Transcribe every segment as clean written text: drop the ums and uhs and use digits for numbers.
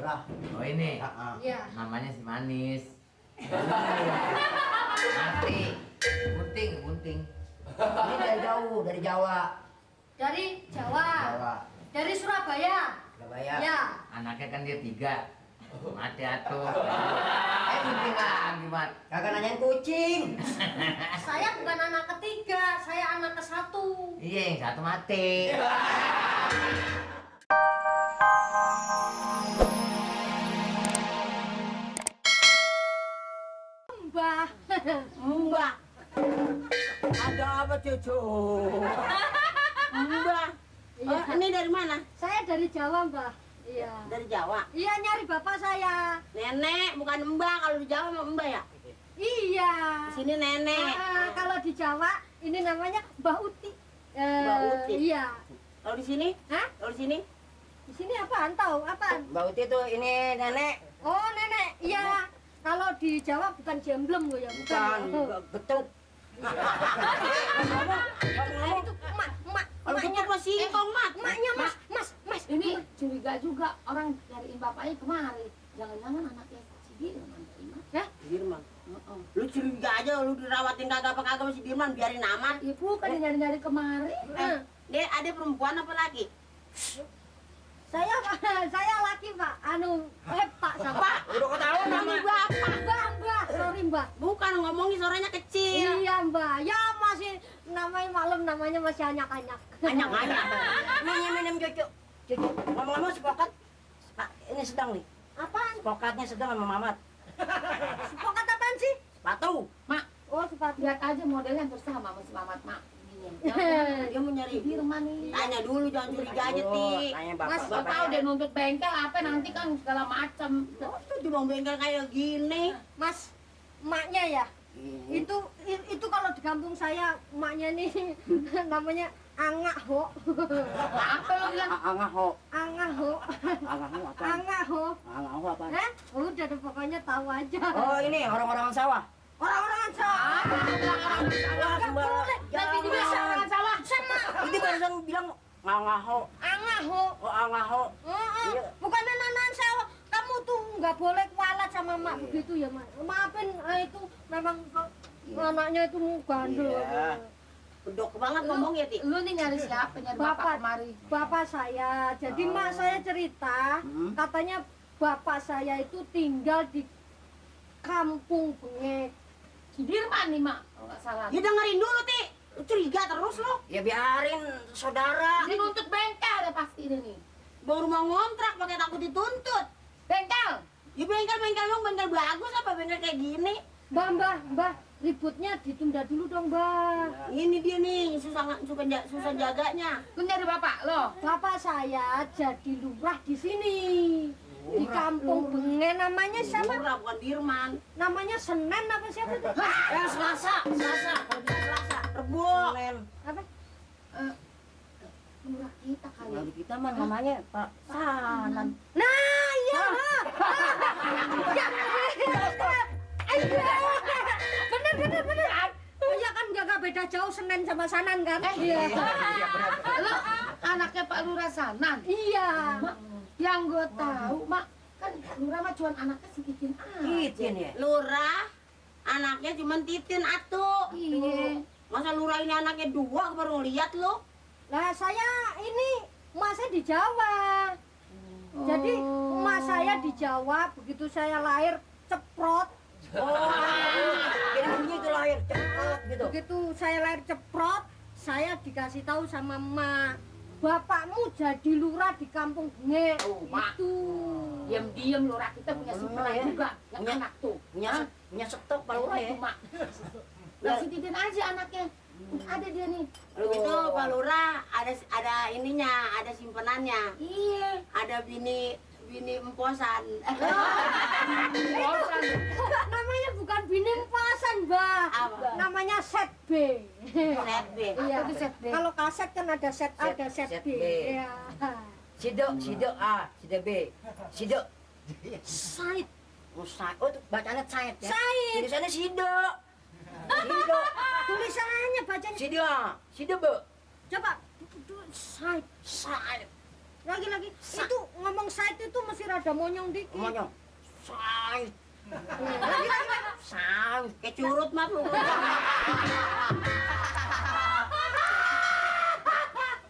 lah. Oh ini, Iya. namanya si Manis. Mati, gunting. Ini dari jauh, dari Jawa. Dari Jawa. Jawa. Dari Surabaya. Surabaya. Ya. Anaknya kan dia 3. Mati atuh. Gunting lagi, Mat. Kagak nanyain kucing. Saya bukan anak ketiga, saya anak ke-1. Iya, yang satu mati. Mbah. Mbak. Ada apa cucu? Mbak. Iya. Ini dari mana? Saya dari Jawa, Mbah. Iya. Dari Jawa. Iya, nyari bapak saya. Nenek, bukan mbak. Kalau di Jawa mah mbak ya? Iya. Di sini nenek. Kalau di Jawa ini namanya Mbah Uti. Mbah Uti. Iya. Kalau di sini? Hah? Kalau di sini? Di sini apaan tahu? Apaan? Mbak Uti tuh ini nenek. Oh, nenek. Iya. Kalau di Jawa bukan jemblem loh ya, Bukan, betul. Ngomong itu emak. Kalau gitu mah singkong, Mat. Emaknya Mas. Ini curiga juga orang nyariin bapaknya kemari. Jangan-jangan anaknya si Dirman, Iman. Hah? Dirman. Lu curiga aja, lu dirawatin kagak apa kagak si Dirman, biarin aman. Ya bukan dia nyari-nyari kemari. Dia ada perempuan apa lagi? Saya laki, Pak. Pak sama. Pak, udah ketahuan nama bapak. Mbak. Sorry, Mbak. Bukan ngomongin suaranya kecil. Iya, Mbak. Ya masih namanya malam, namanya masih anyak-anyak. Anyak-anyak. Minum cucu. Cucu. Ngomong-ngomong sepokat. Pak, ini sedang nih. Apaan? Sepokatnya sedang sama Mamat. Sepokat apaan sih? Sepatu. Mak, Oh, sepatu. lihat aja modelnya hampir sama si Mamat, Mak. Ini. Dia mau nyari. Si Dirman nih. Tanya dulu, jangan curiga aja, Ti. Tanya Mas, bapak. bapak udah nuntut bengkel apa nanti kan segala macam. Itu di bawah bengkel kayak gini. Mas, emaknya ya? Itu kalau di kampung saya emaknya nih namanya Angah Ho. Apa lo bilang? Angah ho. Angah Ho. Angah ho apa? Angah Ho. Angah ho apa? Hah? Udah deh, pokoknya tahu aja. Oh ini orang-orang sawah. Orang-orang sawah. Nggak boleh. Nanti juga orang sawah sama. Ini barusan bilang Angah ho. Angah Ho. Oh Angah ho. Iya. Bukan anak-anak sawah. Kamu tuh nggak boleh kualat sama mak begitu ya, Mak. Maafin, itu memang anaknya itu bandel. Iya. Bedok banget ngomong ya, Ti. Lu nih nyari siapa? Nyari bapak kemari. Bapak saya. Jadi mak saya cerita, katanya bapak saya itu tinggal di Kampung Bengek. Si Dirman nih, Mak. Kalau nggak salah. Ya dengerin dulu, Ti. Lu curiga terus lo. Ya biarin saudara. Dia nuntut bengkel ya pasti ini nih. Baru mau ngontrak pakai takut dituntut. Bengkel. Ya bengkel emang bengkel bagus apa bengkel kayak gini? Mbah, ributnya ditunda dulu dong, Mbah. Ini dia nih susah jaganya. Lu nyari bapak lo. Bapak saya jadi lurah di sini. Di Kampung Bengek namanya siapa? Lurah bukan Dirman. Namanya Senen apa siapa tuh? Selasa. Kalau bilang Selasa, Rebo. Apa? Lurah kita kali. Kalau kita mah namanya Pak Sanan. Nah, iya. Bener. Oh iya kan nggak beda jauh Senen sama Sanan kan? Iya. Lo anaknya Pak Lurah Sanan. Iya. Mak, yang gue tahu, Mak, kan Lurah mah cuma anaknya si Titin aja. Titin ya. Lurah anaknya cuma Titin atuh. Iya. Masa Lurah ini anaknya 2 baru lihat lo? Lah saya ini emak saya di Jawa. Jadi emak saya di Jawa, begitu saya lahir ceprot. Oh, jadi bunyi itu lahir cepat gitu. Begitu saya lahir ceprot, saya dikasih tahu sama emak, bapakmu jadi lurah di Kampung Bengek. Oh, Mak. Itu. Diam-diam Lurah kita punya simpenan ya. juga. Yang Punya- anak tuh. Punya stok Pak Lurah ya. Itu, Mak. Lah si Titin aja anaknya. Ada dia nih. Lalu itu Pak Lurah ada ininya, ada simpenannya. Iya. Ada bini emposan. Bosan. Namanya bukan bini empasan, Mbak. Apa? Namanya set B. Set B. Iya. Apa itu set B? Kalau kaset kan ada set A, ada set Set B. B. Iya. Sido A, Sido B. Sido. Said. Oh, oh itu bacanya Said ya. Said. Tulisannya Sido. Sido. Tulisannya bacanya. Sido A, Sido B. Coba. Said. Said. Lagi-lagi. Itu ngomong ngomong sait itu mesti rada monyong dikit. Monyong. Say. Say. Kayak curut mah lu.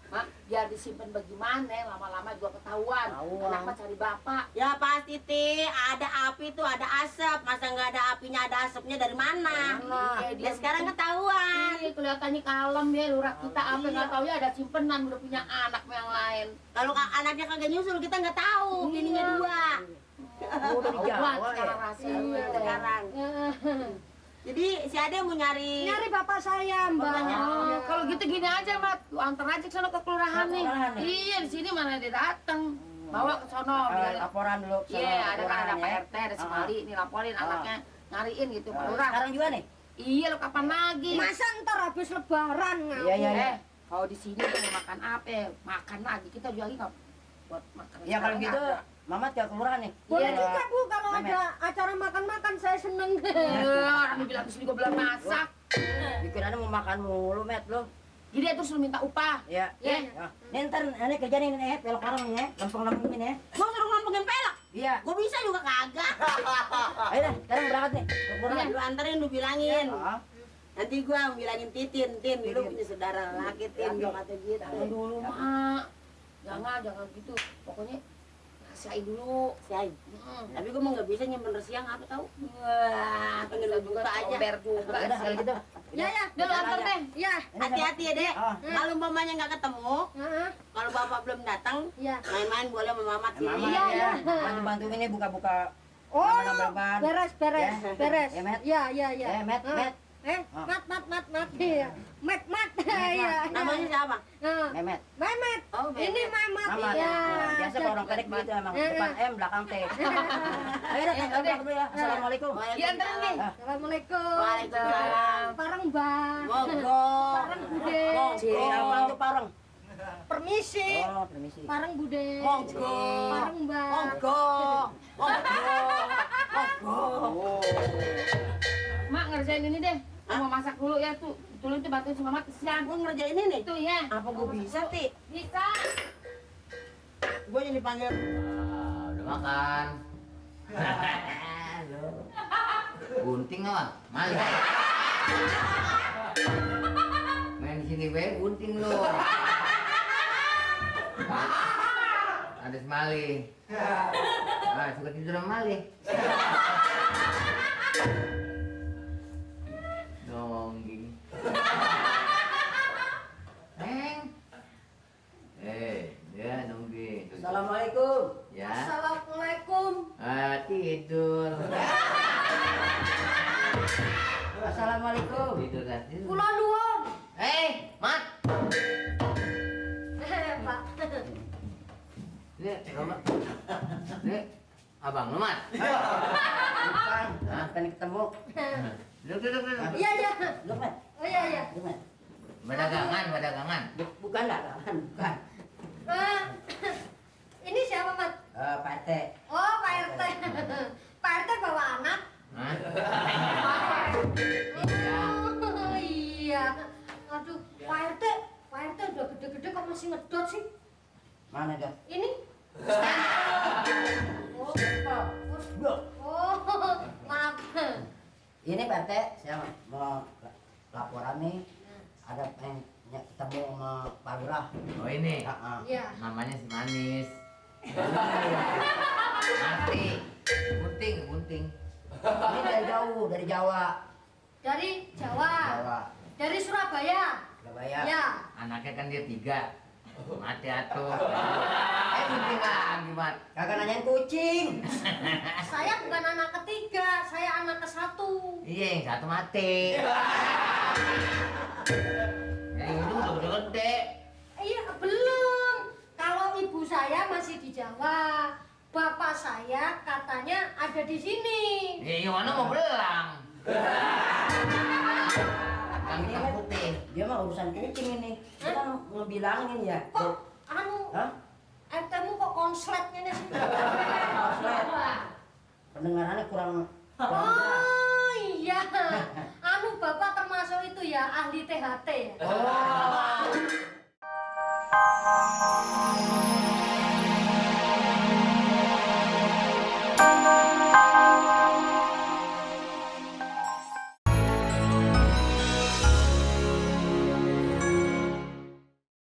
Mak, biar disimpan bagaimana, lama-lama juga ketahuan. Ketahuan. Anak mah cari bapak. Ya pasti Ti, ada api tuh ada asap. Masa nggak ada apinya ada asapnya dari mana? Iya, Ya sekarang ketahuan. Iya, kelihatannya kalem ya, lurah kita apa nggak tahu ya ada simpenan udah punya anak sama yang lain. Kalau anaknya kagak nyusul kita nggak tahu. Bininya dua. Udah di Jawa, sekarang ya? rasanya. Sekarang. Jadi si Ade mau nyari. Nyari bapak saya, Mbak. Bapaknya. Oh, kalau gitu gini aja, Mat. Lu antar aja ke sono ke kelurahan nih. Kelurahan nih? Iya, di sini mana dia datang. Bawa ke sono biar Laporan dulu. iya, ada kan ada Pak ya. RT, ada Semali, nih laporin anaknya nyariin gitu Pak Ah, Lurah. Sekarang juga nih. Iya, lo kapan lagi? Masa ntar habis lebaran Iya, ngawur? iya, iya. Kalau di sini tuh mau makan apa? Makan lagi. Kita juga nggak buat makan. Ya kalau sekarang gitu, nggak ada. Mama ke kelurahan nih. Boleh Iya. juga Bu kalau Memet. ada acara makan-makan saya seneng. Orang bilang di sini gue belum masak. Pikirannya mau makan mulu, Met, lo. Jadi terus lu minta upah. Ya. Ya. Ya. Nih ntar ini kerja nih, pelok orang nih ya. Lempeng-lempengin ya. Mau suruh ngomongin pelak. Iya. Gue bisa juga kagak. Ayo dah, sekarang berangkat nih. Ke kelurahan. Lu anterin lu bilangin. Ah, Nanti gua bilangin Titin, lu punya saudara laki Tin, gua kata gitu. Jangan dulu, Mak. Jangan gitu. Pokoknya rasain dulu. Siain. Tapi gua mau nggak bisa nyimpen siang apa tahu? Wah, Pengen kita lu juga buka aja. comber juga udah sih. kalau gitu. Ya ya. Udah lu antar deh. Ya. Ini Hati-hati ya, Dek. Ah. Kalau umpamanya nggak ketemu, Heeh. kalau bapak belum datang, Ya. main-main boleh sama mamat Mama sini. Iya, ya. iya. Bantu-bantu ini buka-buka. Oh, Nambah-nambah ban. beres, beres, Ya. beres. Ya, Met. Ya, ya, ya. Met, Ah. Met. Ah. Mat. Iya. Met. Iya. Namanya siapa? Nah, Memet. Memet. Oh, Memet. Ini Mamat. Mama. Iya. Biasa kalau orang pendek begitu emang. Depan M, belakang T. Ayo dah, kita berangkat dulu ya. Assalamualaikum. Iya, anterin nih. Assalamualaikum. Waalaikumsalam. Parang Mbak. Monggo. Parang Bude. Si apa tuh parang? Permisi. Oh, permisi. Parang Bude. Monggo. Parang Mbak. Monggo. Monggo. Mak ngerjain ini deh. Aku mau masak dulu ya tuh. Tolong tuh bantuin si Mamat kesian. Gua ngerjain ini. Itu ya. Apa gua bisa, Ti? Bisa. Gua jadi panggil. Udah makan. Lo. Gunting apa? Malu. Main di sini be, gunting lo. Ada semali. Ah, suka tidur sama Mali. Nongging. Neng. Dia nungging. Assalamualaikum. Ya. Assalamualaikum. Tidur. Assalamualaikum. Tidur kan? Tidur. Kula nuwun. Mat. Pak. Romat. Abang lu, Mat. Bukan. Hah? Pengen ketemu. Duduk. Iya, iya. Duduk, Mat. Oh iya, iya. Duduk, Mat. Badagangan. Bukan lah, bukan. Eh, ini siapa, Mat? Pak RT. Oh, Pak RT. Pak RT bawa anak. Hah? Oh, iya. Aduh, Pak RT udah gede-gede kok masih ngedot sih? Mana dah? Ini? Oh, maaf. Ini Pak RT, saya mau laporan nih. Ada yang ketemu sama Pak Lurah. Oh ini? Iya. Namanya si Manis. Mati. Gunting. Ini dari jauh, dari Jawa. Dari Jawa. Dari Surabaya. Surabaya. Ya. Anaknya kan dia 3. Mati atuh. Gunting lagi, Mat. Kagak nanyain kucing. Saya bukan anak ketiga, saya anak ke-1. Iya, yang satu mati. Yang itu udah gede. Iya, belum. Kalau ibu saya masih di Jawa, bapak saya katanya ada di sini. Iya, mana mau belang? Yang hitam putih. Dia mah urusan kucing ini. Kita ngebilangin ya. Kok anu? Hah? RT-mu kok konsletnya nih sih? Konslet. Pendengarannya kurang. Oh iya, anu bapak termasuk itu ya ahli THT ya? Oh.